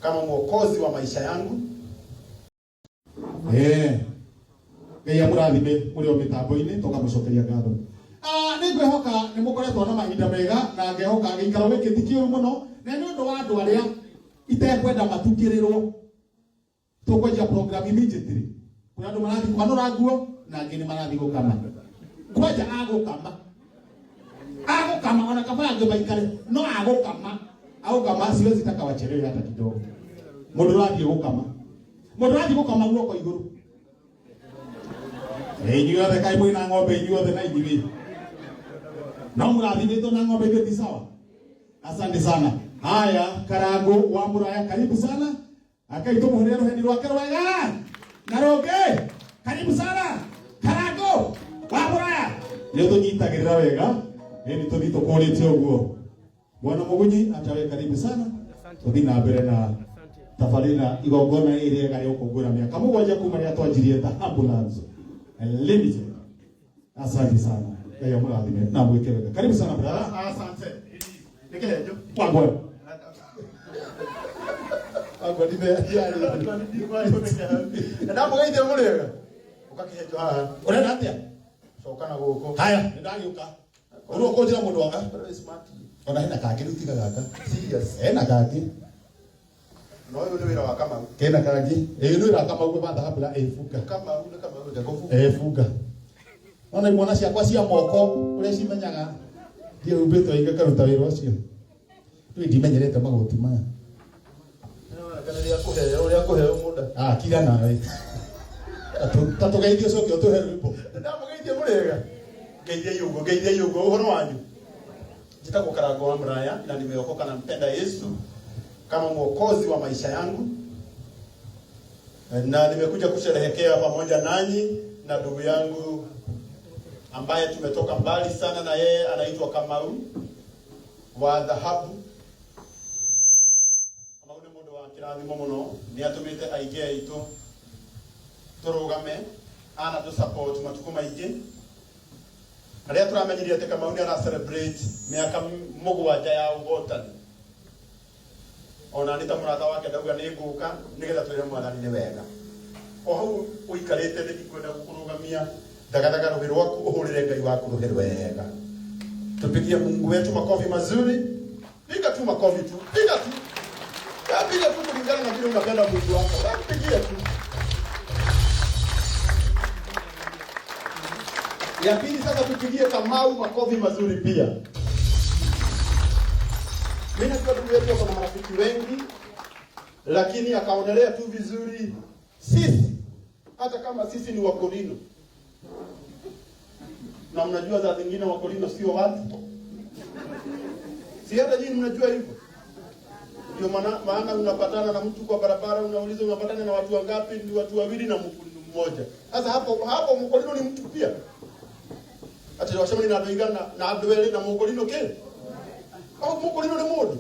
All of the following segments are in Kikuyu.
Kama mwokozi wa maisha yangu. Eh. Ngai amũrathime mũrĩ o mĩtambo-inĩ tũkamũcokeria ngatho. Ah, nĩ ngwĩhoka nĩ mũkoretwo na mahinda mega na ngehoka gĩikaro gĩkĩ ti kĩũru mũno na nĩ ũndũ wa andũ arĩa itekwenda matukĩrĩrwo tũkwanjia program immediately. Kũrĩ andũ marathiĩ kwanũra nguo na angĩ nĩ marathiĩ gũkama. Kwanja agũkama agũkama ona kaba angĩ maikare no agũkama agũkama siwezi taka wachelewe hata kidogo. Mũndũ ũrathiĩ gũkama mũndũ ũrathiĩ gũkama guoko igũrũ. Inyuothe kaĩ mwĩna ng'ombe inyuothe na inyuĩ no mũrathimĩtwo na ng'ombe ithuĩ ti sawa. Asante sana. Haya, Karango wa Muraya, karibu sana. Akai tumuhurire ruheni rwake rwega na rũngĩ. Karibu sana Karango wa Muraya. Nĩ ũtũnyitagĩrĩra wega, ĩni tũthiĩ tũkũrĩte ũguo. Bwana Mugunyi atawe karibu sana. Tũthiĩ na mbere na tabarĩra igongona rĩrĩ rĩega rĩa gũkũngũĩra mĩaka 7 kuma rĩrĩa twanjirie The Ambulance Limited. Asante sana. Ngai amũrathime na mwĩke wega. Karibu sana brother. Asante. Nĩkĩhenjo. Wagwan. Wagwan Na ndamũgeithia mũrĩega. Ũgakĩhenjo haha. Ũrenda atĩa? Coka na gũkũ. Haya, nĩndagĩũka. Ũrĩa ũkũnjĩra mũndũ waka? Very smart. Ona hena kangĩ rĩu tiga gaka. Serious. Hena kangĩ. Na ũyũ nĩ wĩra wa Kamau. Kena kangĩ. Ĩĩ nĩ wĩra wa Kamau wa thahabu na ĩ bunga. Kamau nĩ Kamau reke ngũbunge. Ĩ bunga. Ona imwana ciakwa cia moko ũrĩa cimenyaga ndihumbĩtwo ingĩkaruta wĩra ũcio. Rĩu ndimenyerete magoti maya. Kana rĩa kũheo, rĩa kũheo mũnda. Ah, kira nawe. Ta tũgeithie ũcoke ũtũhe rwĩmbo. Ndamũgeithia mũrĩega. Ngeithiai ũguo, ngeithiai ũguo ũhoro wanyu. Njĩtagwo Karango wa Muraya na nimeokoka na mpenda Yesu kama mwokozi wa maisha yangu, na nimekuja kusherehekea pamoja nanyi na ndugu yangu ambaye tumetoka mbali sana na yeye, anaitwa Kamau wa Dhahabu. Kamau nĩ mũndũ wa kĩrathimo mũno, nĩ atũmĩte aingĩ aitũ tũrũgame, anatũ support matukũ maingĩ. Na rĩrĩa tũramenyire atĩ Kamau nĩ ara celebrate mĩaka 7 ya ũhotani, ona nĩ ta mũrata wake ndauga nĩ ngũka nĩgetha twĩre mwathani nĩ wega. O hau ũikarĩte nĩ ndikwenda gũkũrũgamia, thagathaga rũhĩ rwaku ũhũrĩre Ngai waku rũhĩ rwega. Tupigie Mungu wetu makofi mazuri. Piga tu makofi tu, piga tu, piga tu kulingana na vile unapenda Mungu wako, pigia tu. Ya pili sasa tupigie Kamau makofi mazuri pia. Mimi najua ndugu yetu ako na marafiki wengi, lakini akaonelea tu vizuri sisi, hata kama sisi ni Wakorino, na mnajua za zingine Wakorino sio watu, si hata nyinyi mnajua hivyo. Ndio maana unapatana na mtu kwa barabara, unauliza unapatana na watu wangapi? Ni watu wawili na Mkorino mmoja. Sasa hapo Mkorino ni mtu pia. Ati wasema ni andũ aigana na andũ erĩ na Mũkorino kĩ? Au Mũkorino nĩ mũndũ?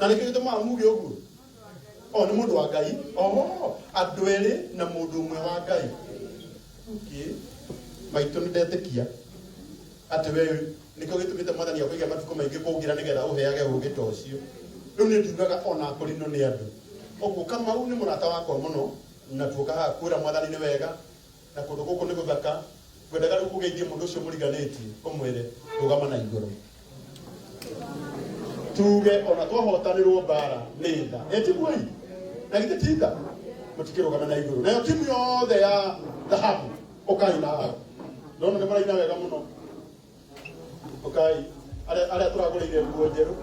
Na nĩkĩo gĩtũmaga muge ũguo? O nĩ mũndũ wa Ngai. Oho, andũ erĩ na mũndũ ũmwe wa Ngai. Okay. Maitũ nĩ ndetĩkia atĩ we nĩkĩo gĩtũmĩte mwathani akũige matukũ maingĩ kũngĩra nĩgetha ũheage ũũgĩ ta ũcio. Rĩu nĩ ndiugaga ona Akorino nĩ andũ. Ũguo Kamau nĩ mũrata wakwa mũno, na tuoka haha kwĩra mwathani nĩ wega, na kũndũ gũkũ nĩ gũthaka. Ngwendaga rĩu ũgeithie mũndũ ũcio mũriganĩtie, ũmwĩre rũgama na igũrũ. Tuge ona twahotanĩrwo mbara nĩ tha. Ĩ tiguo ĩ? Na githĩ ti tha? Mũtikĩrũgame na igũrũ. Nayo timu yothe ya Dhahabu ũkai na haha. Ndona nĩ mũraina wega mũno. Ũkai arĩa tũragũrĩire nguo njerũ.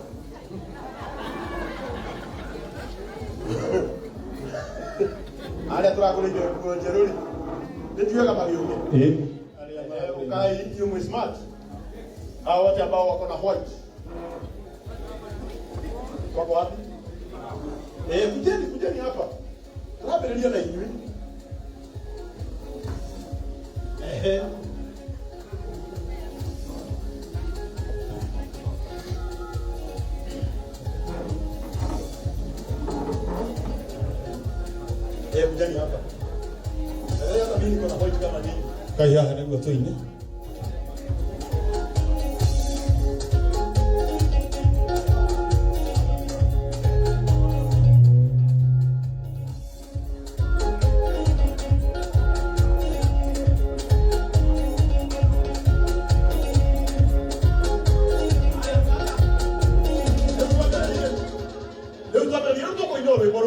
Arĩa tũragũrĩire nguo njerũ rĩ, nĩ ti wega magĩũke. Ũkai inyuĩ mwĩ smart. Hao wote ambao wako na white wako wapi? Kujeni, kujeni hapa. Tũrambĩrĩria na inyuĩ. Ehe. Kujeni hapa. Hata mimi niko na white kama nyinyi. Kai haha nĩguo tũine.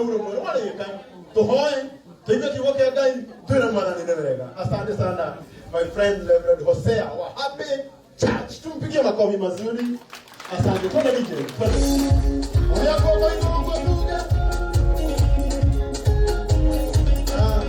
Rũu rũmwe rwarĩka tũhoe tũigue kiugo kĩa Ngai twĩre Mwathani nĩ wega. Asante sana my friend Reverend Hosea wa Happy Church, tumpigie makofi mazuri. Asante. Twende DJ, twende. Oya koko igũrũ tuge. Ah.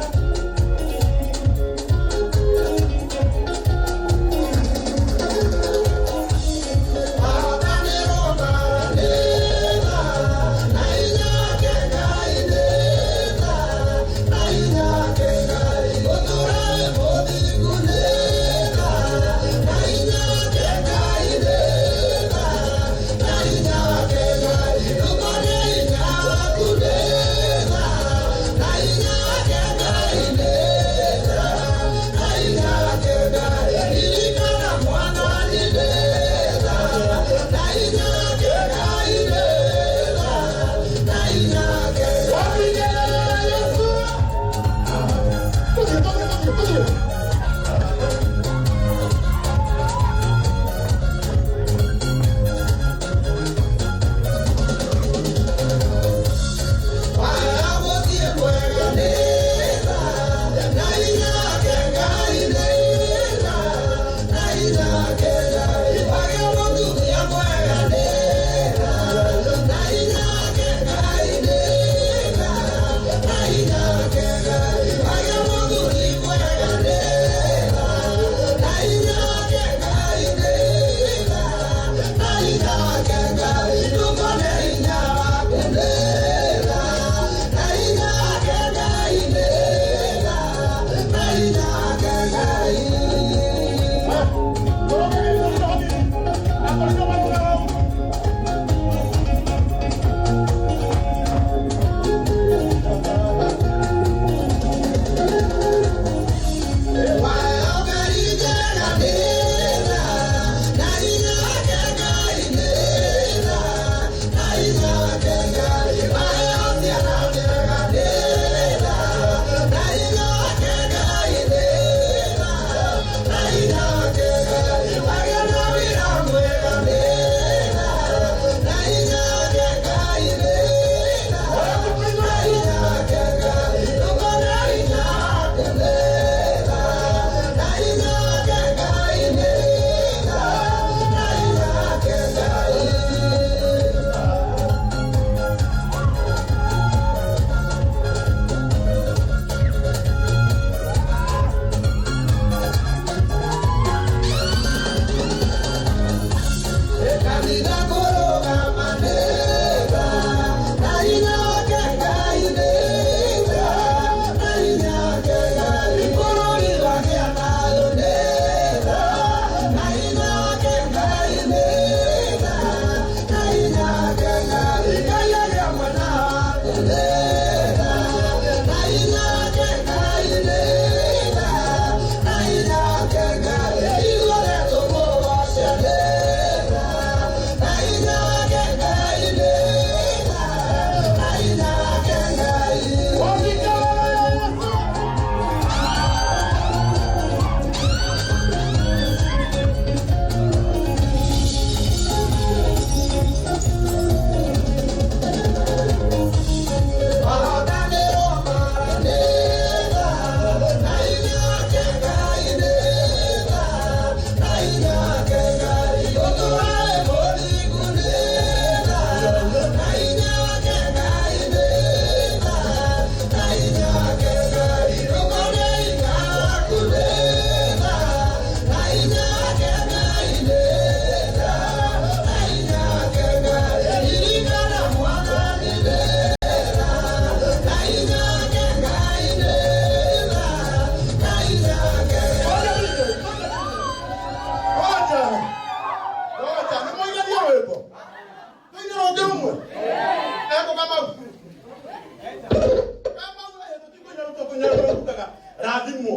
Rathimwo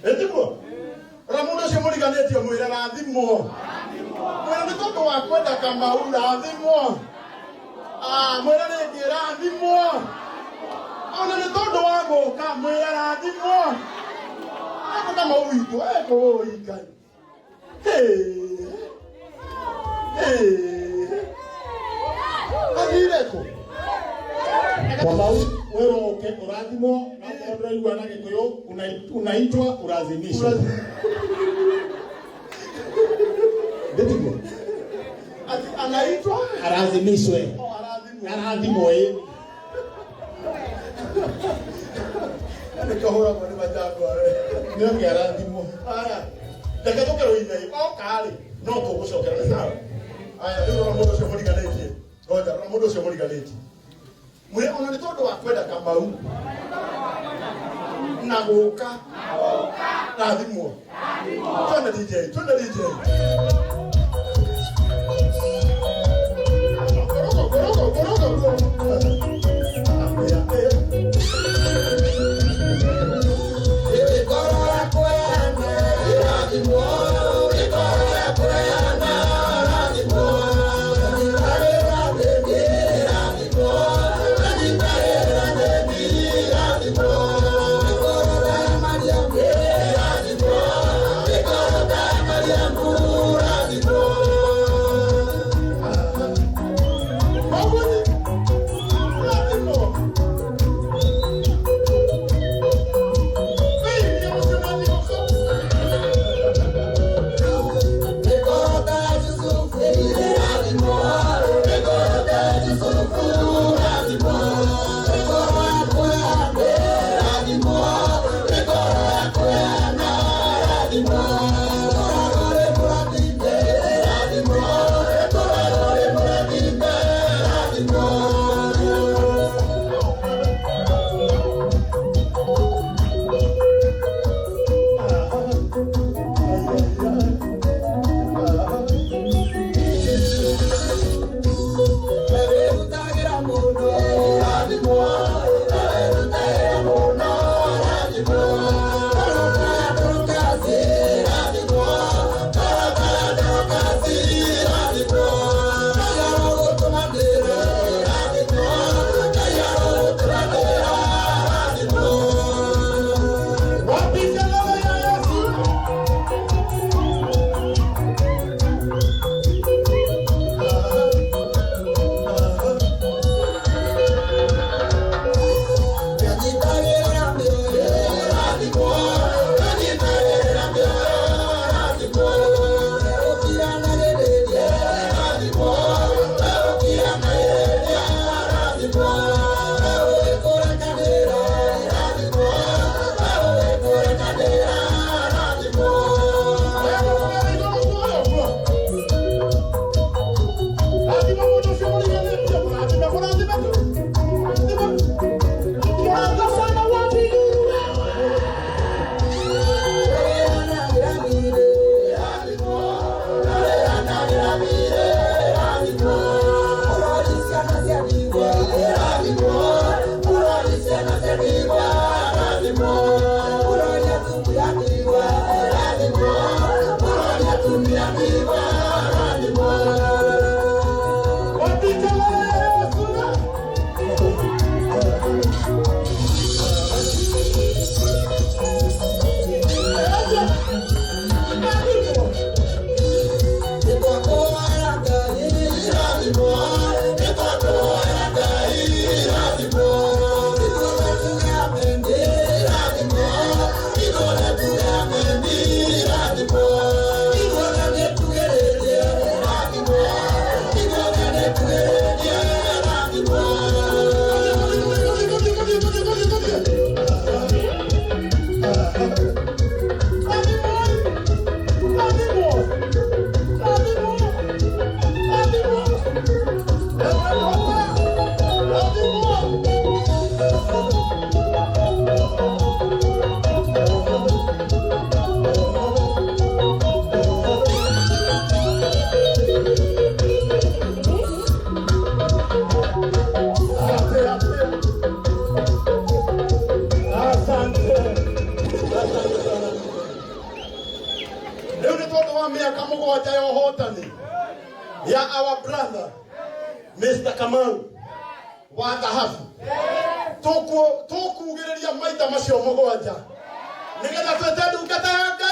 ĩtiguo ũrĩa mũndũ ũcio mũriganĩtie mwĩre rathimwo mwĩre nĩ tondũ wa kwenda Kamau rathimwo. Mwĩre rĩngĩ rathimwo ona nĩ tondũ wa gũka mwĩre rathimwo. Eko Kamau witũ eko ũi Ngai. Athire kũ? Kamau wewe uke urathimwo na ũraigua na Gĩkũyũ unaitwa urazimishwe. Ndĩtiguo? Ati anaitwa Arazimishwe. o arathimwo. Arathimwo ĩ. Nĩ kahũragwo nĩ majangwa we. Nĩ arathimwo. Aya. Reke tũke rũinai. Oka rĩ, no tũgũcokera nĩ sawa. Aya, rĩu rora mũndũ ũcio mũriganĩtie. Ngoja, rora mũndũ ũcio mũriganĩtie. Mwĩre ona nĩ tondũ wa kwenda Kamau na gũka rathimwo. Twende DJ, twende DJ. Korogo, korogo, korogo. Aya, aya. Ya our brother Mr. Kamau wa thahabu tukugiriria maita macio mugwanja nigetha twete ndungata ya Ngai.